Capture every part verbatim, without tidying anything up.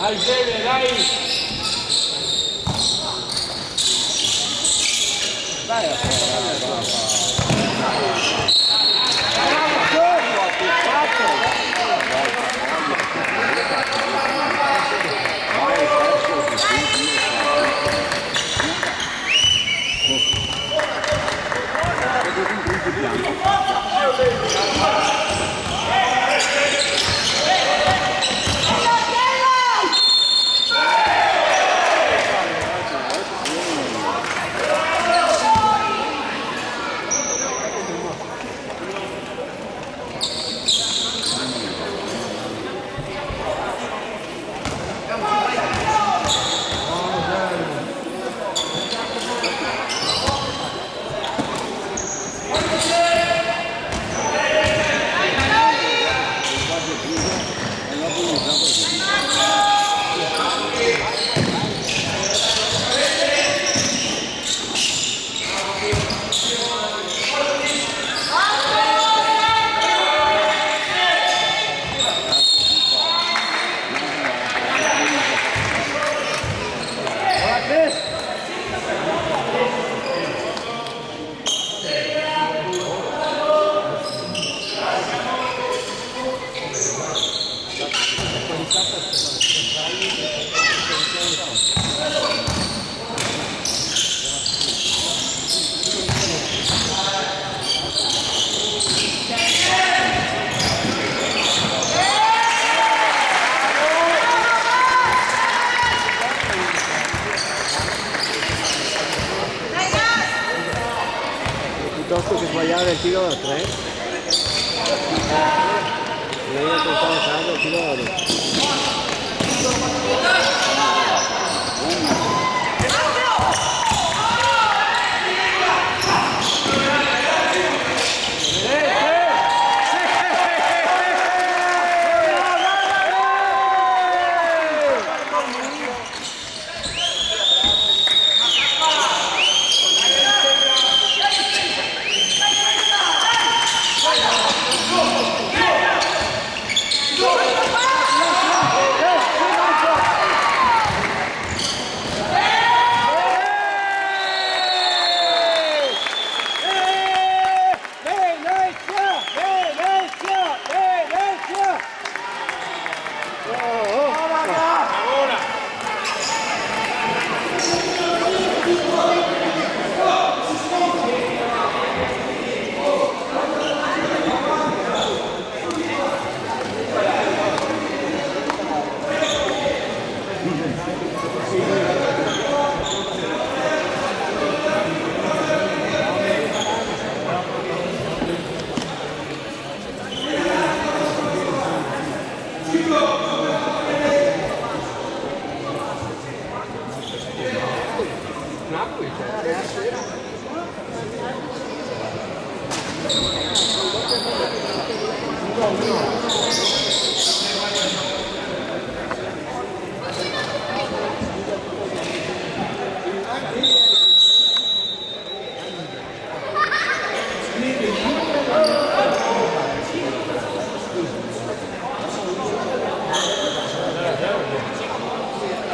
Dai, Fede, dai! Dai, dai, dai, dai. Bravo, Giorgio, che fatto? Piuttosto che sbagliare il tiro da tre, meglio tentare a casa il tiro da due. Venezia! Venezia! Venezia!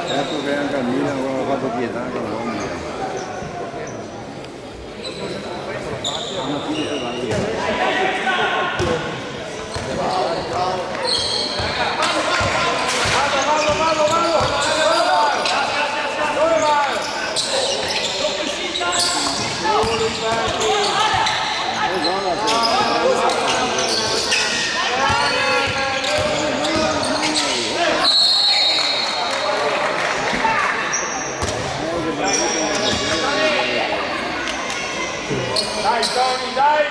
Certo che anche al Milan aveva fatto pietà con l'Omnia. Dai, Toni, dai!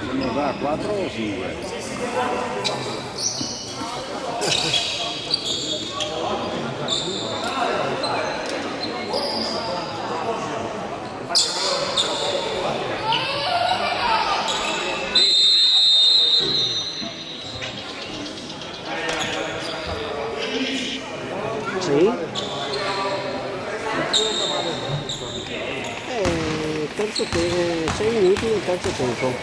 Siamo già a quattro o cinque? Sì. Eh, terzo tempo, sei minuti del terzo tempo.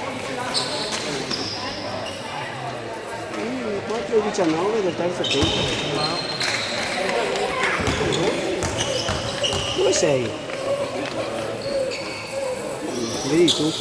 Mm, quattro e diciannove del terzo tempo. Dove sei? Vedi tu?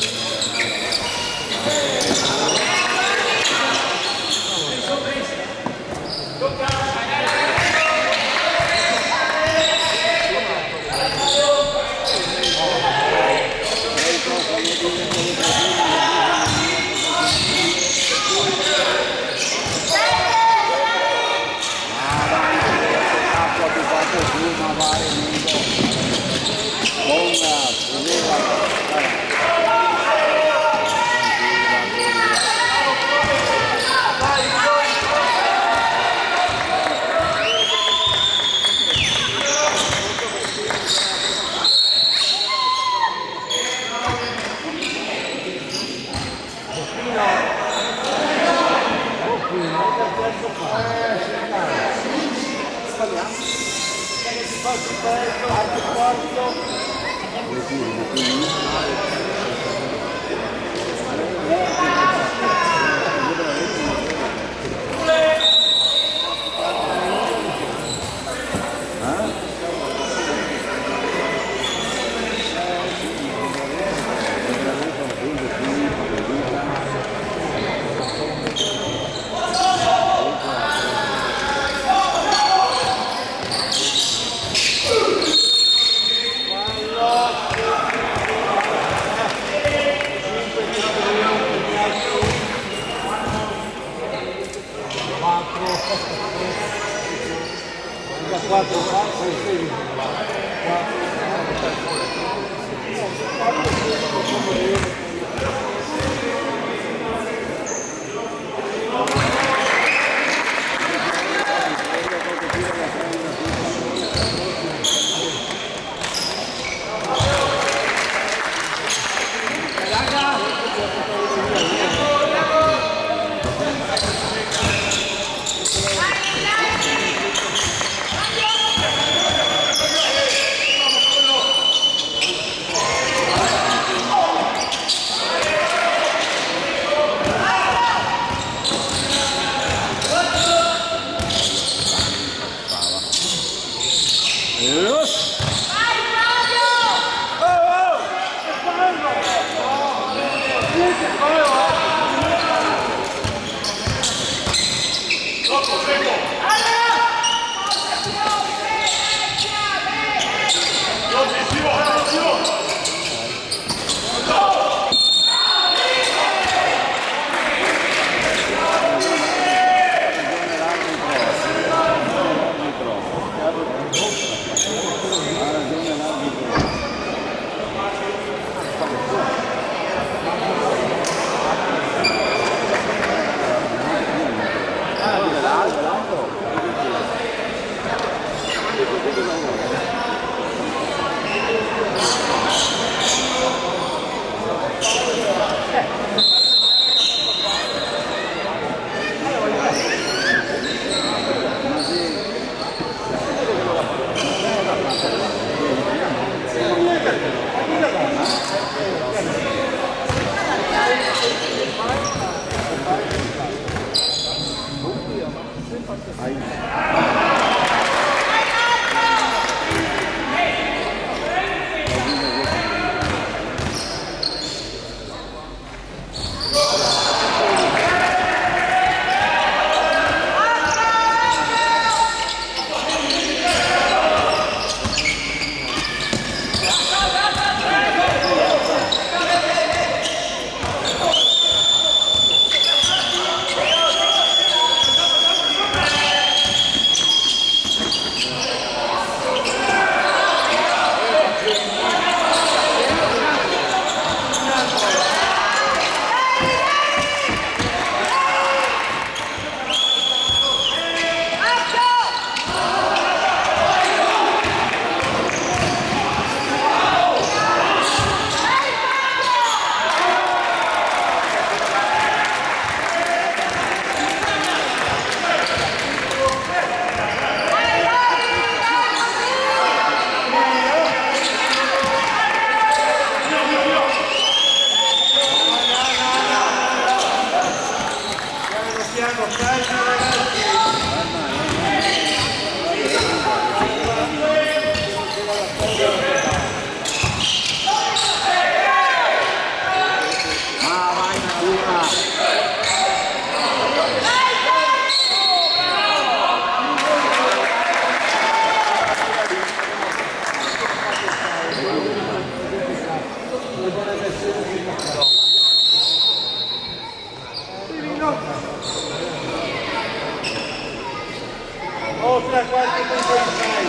Ostra, qualche punto in sai.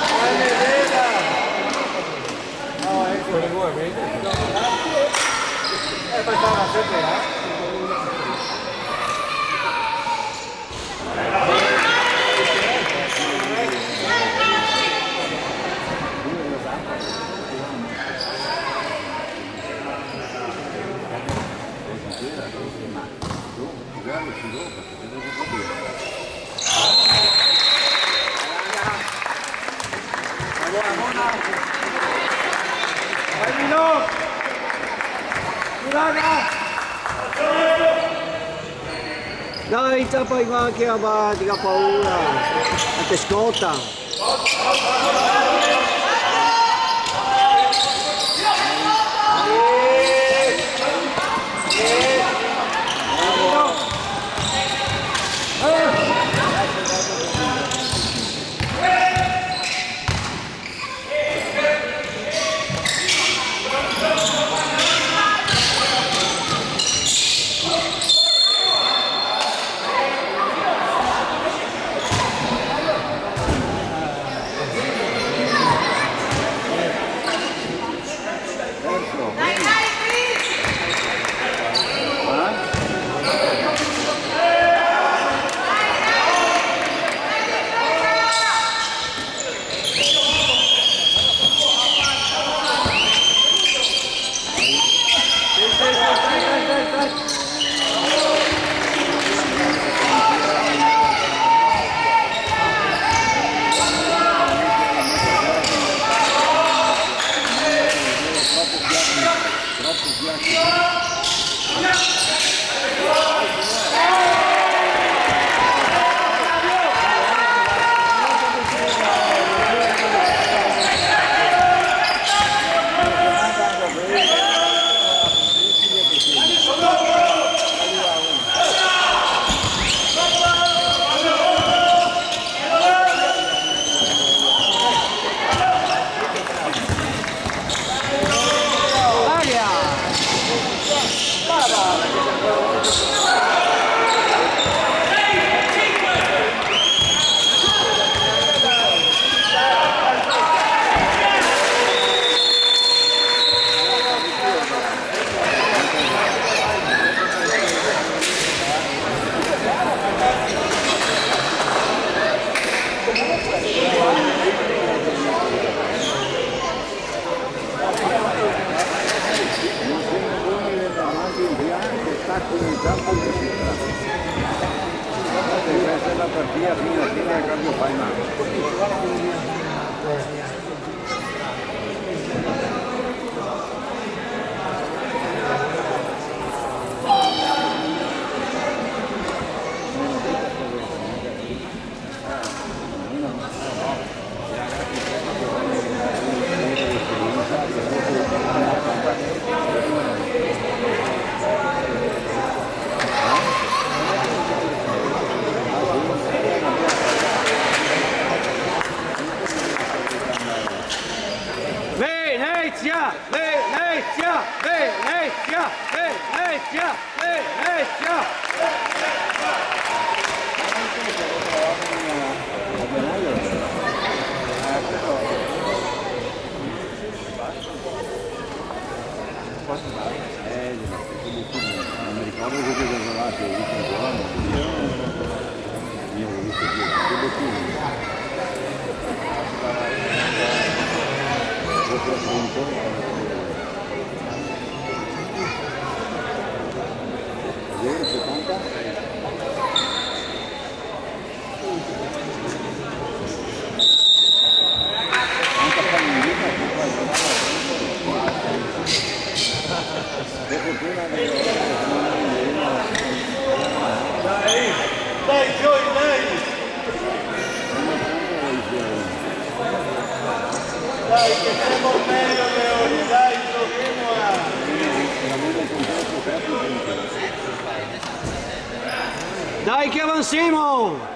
Quale veda? No, eco, le nuove. Eh, ma stava sempre là. Dai, ciapa i machina, va, ti ga paura. A te scota. Venezia! Venezia! Venezia! Venezia! Venezia! Dai, Joey, dai! Dai, che semo mejo de lori, dai, giochemo, eh! Dai che avansemo!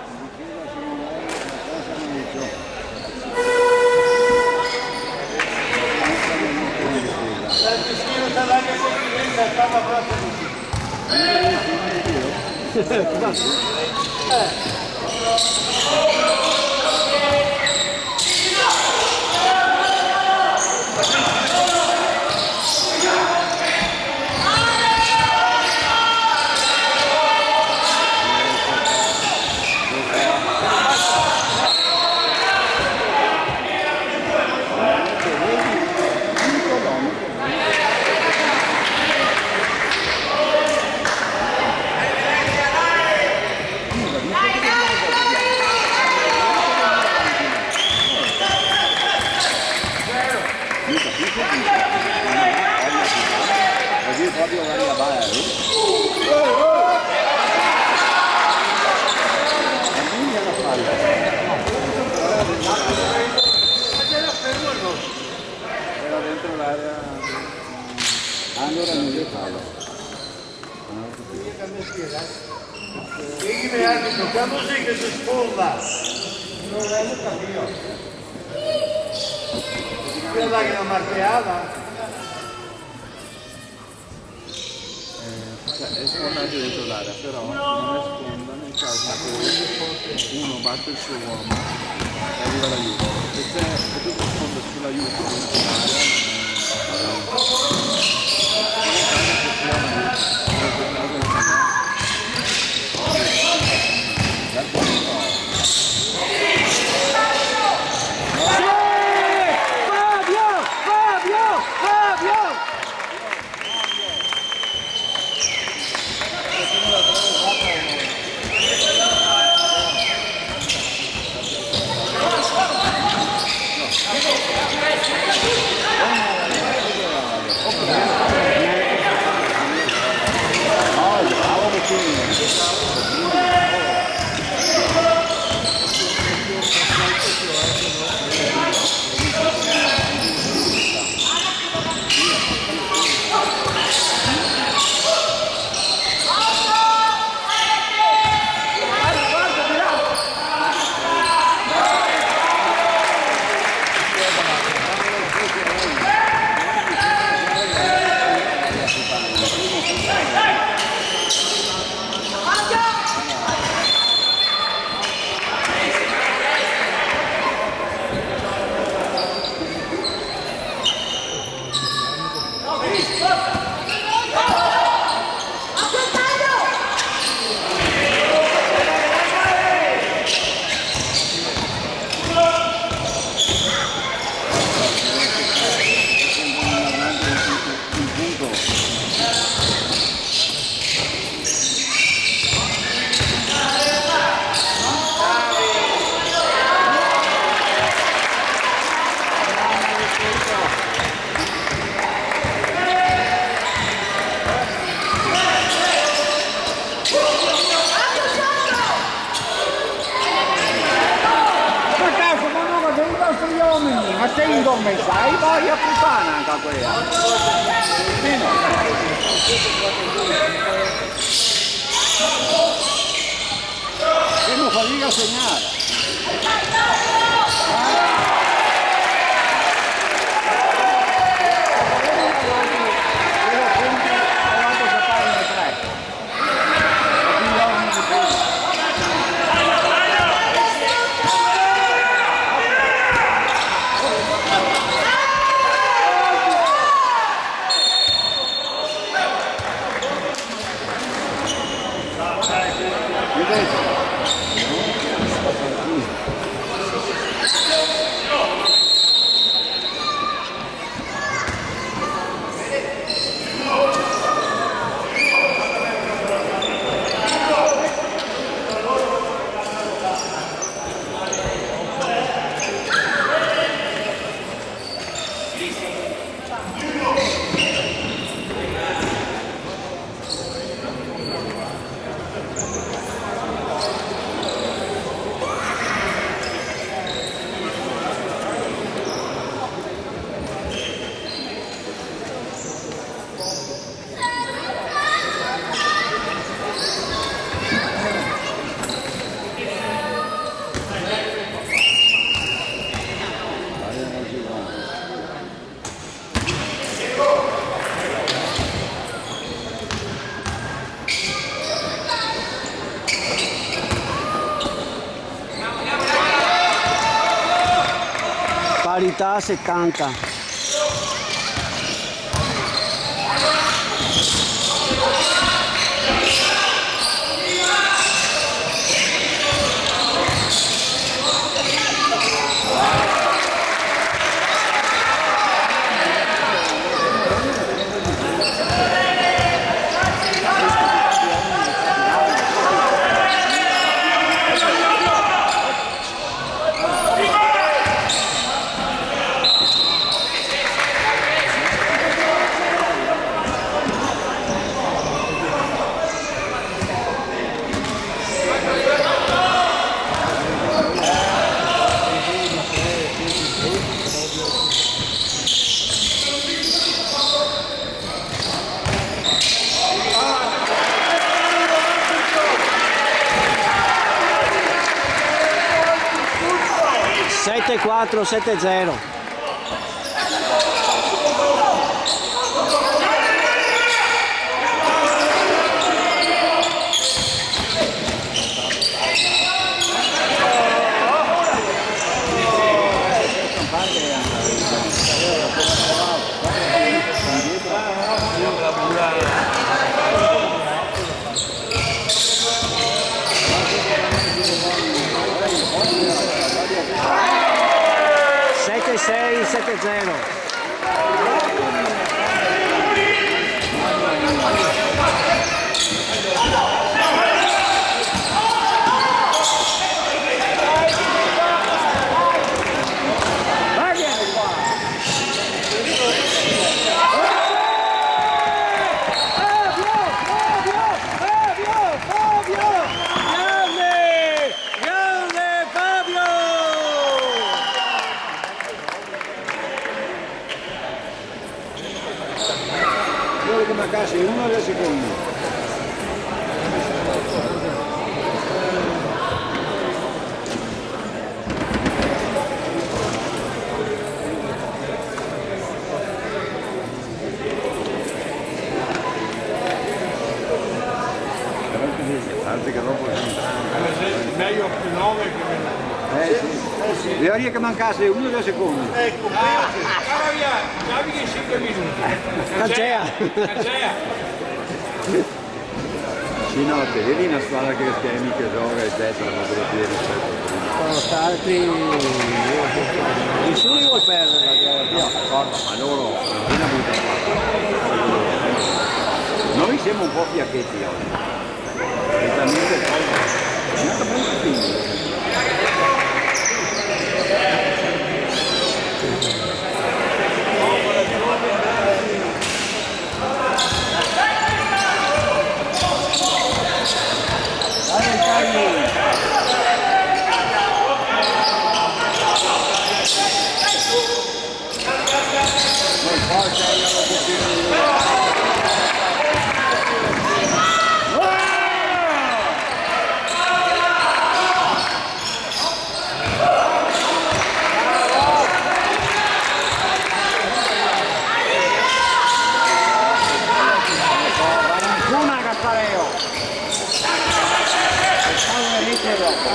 Ora no ghe falo. Dime, arbitro, quando xe che se sfonda? No go capìo. Quela che la marteava? Eh, cioè, è sfondata dentro l'area, però non è sfonda nel caso in cui uno batte il suo uomo e arriva l'aiuto. Se c'è, se tutto sfonda sull'aiuto, dentro l'area, non è, nel caso che sia un aiuto, in quel caso non è. Fabio! Fabio! Fabio! Ma caso, ma no, ma se i nostri omeni, ma se i dorme, sai, vaya putana anca quela. Sì, no. Femo fadiga a segnar. Parità setanta. Sete quatro, sete zero. Sete sei, sete zero. Grande! Grande Fabio! Vol che mancase uno e due secondi. Però ti dico, tanti che dopo sono... Eh, sì, meglio più nove che meno. Eh, sì. Eh, sì. Bisogna che mancasse uno o due secondi. Ecco, prima che... Allora via, dammi che cinque minuti. Cancea. Cancea. Sì, no, te vedi una squadra che, che mica gioca, eccetera, ma te lo chiedi, eccetera. Sono stati, nessuno li vuol perdere, la gara, no, d'accordo, ma loro non bisogna buttare qua. Noi siamo un po' fiacchetti oggi. Veramente, poi, è andata molto fine. Una, Gaspareo! E poi vedete dopo.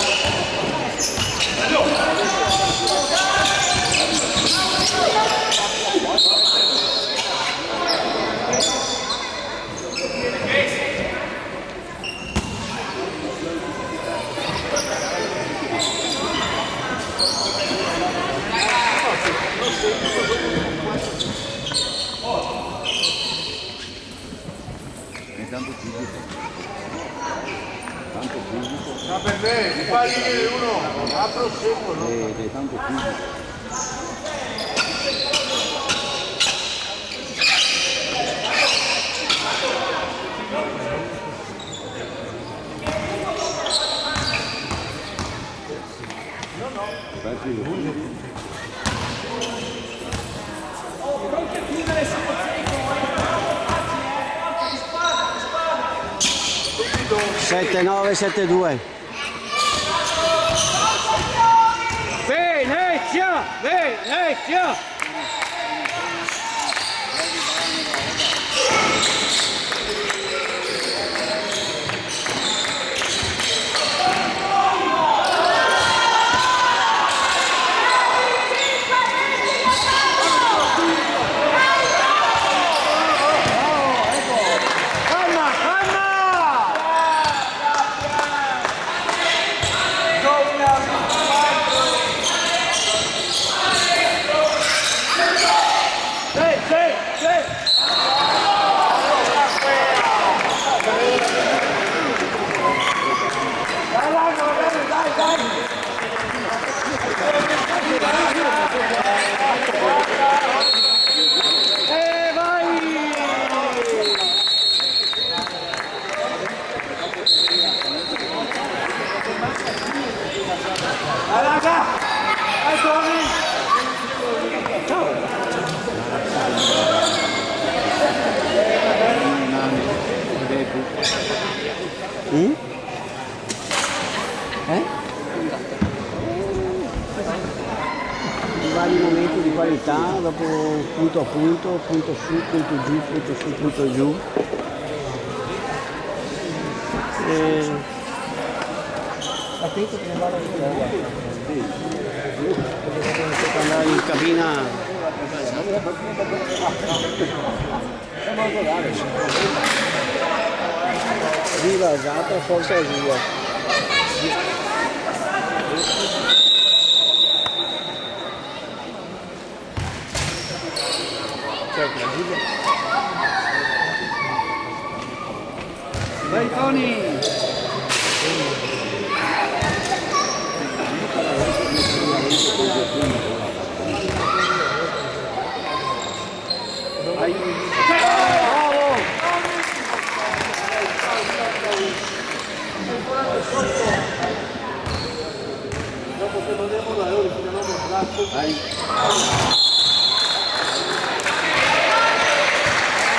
E tanto fisico. Tanto fisico. Ma per me, mi pare che uno apre el secco, no? Eh, è tanto fisico. Sette nove, sette due. Venezia! Venezia! Calma, calma! Eh, vai! Mm? Eh? I momenti di parità, dopo punto a punto, punto su, punto giù, punto su, punto giù. E Attento che ne vada via. Andare in cabina. Viva Zata, forza Giulia. Vai, Toni!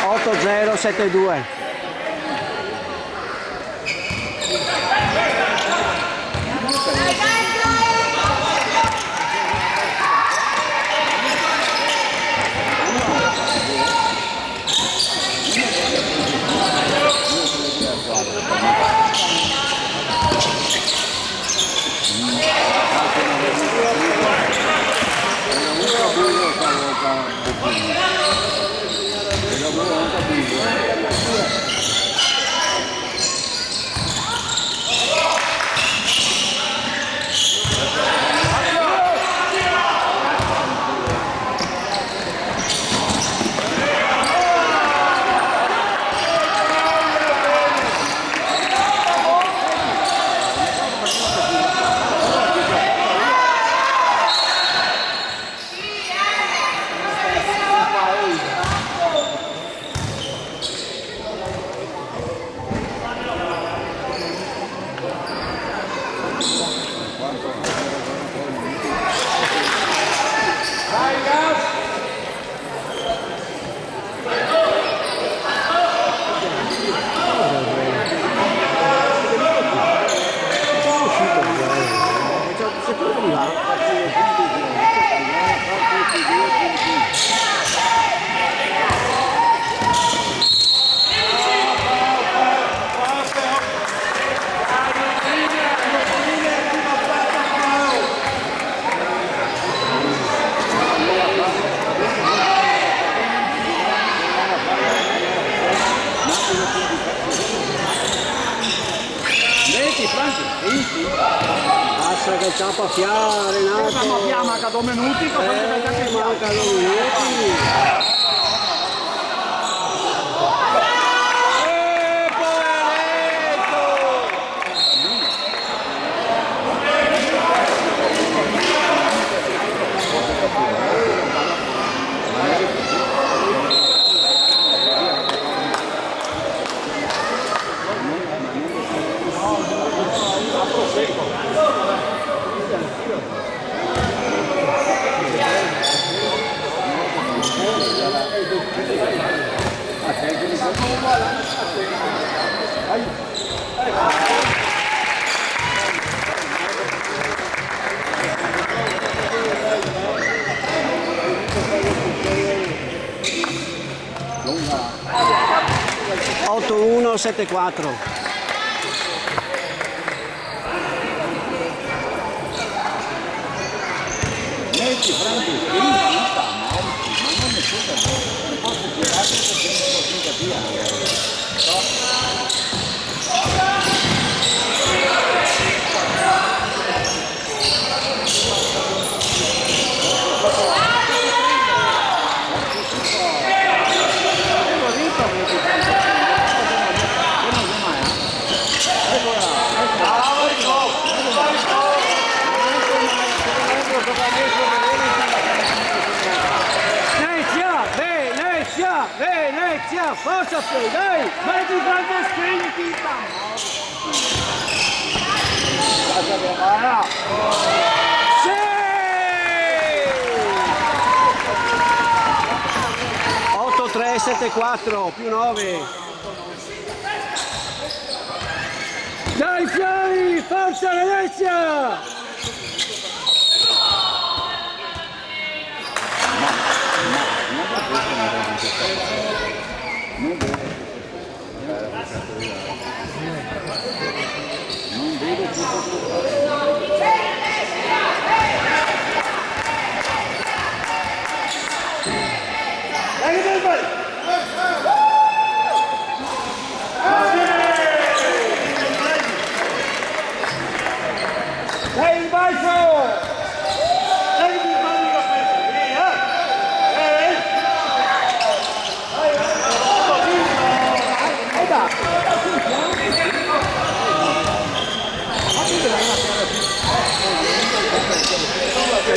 Oto zero sete due. Vedi, Franco, vedi? Basta che ciapa fià, Renato. Eh, ma fià, manca do minuti, cosa che manca do minuti. Eh, povereto! Oto uno sete quatro. Meti, Franco, sì, puta, ma, ma non mi scusa, non posso girare perché non posso capire. Venezia, Venezia, Venezia, forza, dai, vai di Franceschini, ti Sì! Oto tre sete quatro più nove. Dai, Fiori, forza Venezia!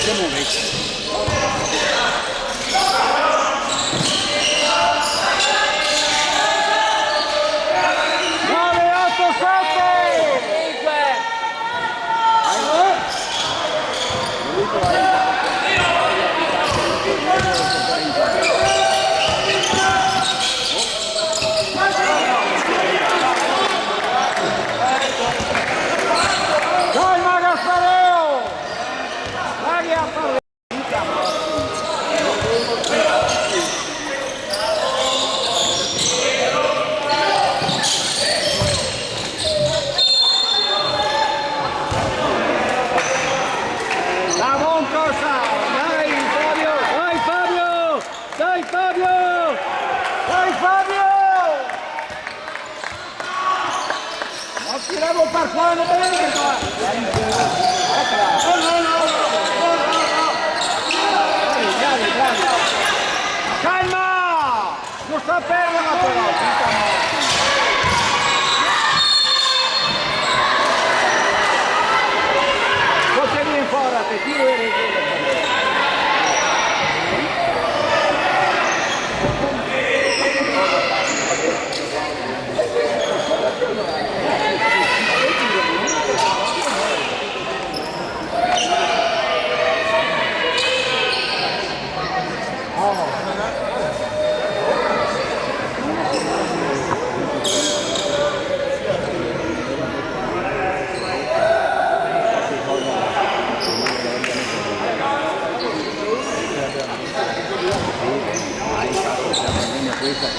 Siamo vecchi. Nove, otto, sette! Cinque! Calma, Gaspareo! Vai a fare. La bon cosa! Dai, Fabio! Dai, Fabio! Dai, Fabio! Dai, Fabio! Ma tiremo par qua, no te vedi che qua? No, no, no, no, no, no. Bravi, bravi, bravi. Calma! No sta perderla però, puta madre. Poi te vien fora, te tiro e regole.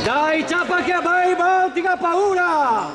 Dai, ciapa che vai, Bautica, paura!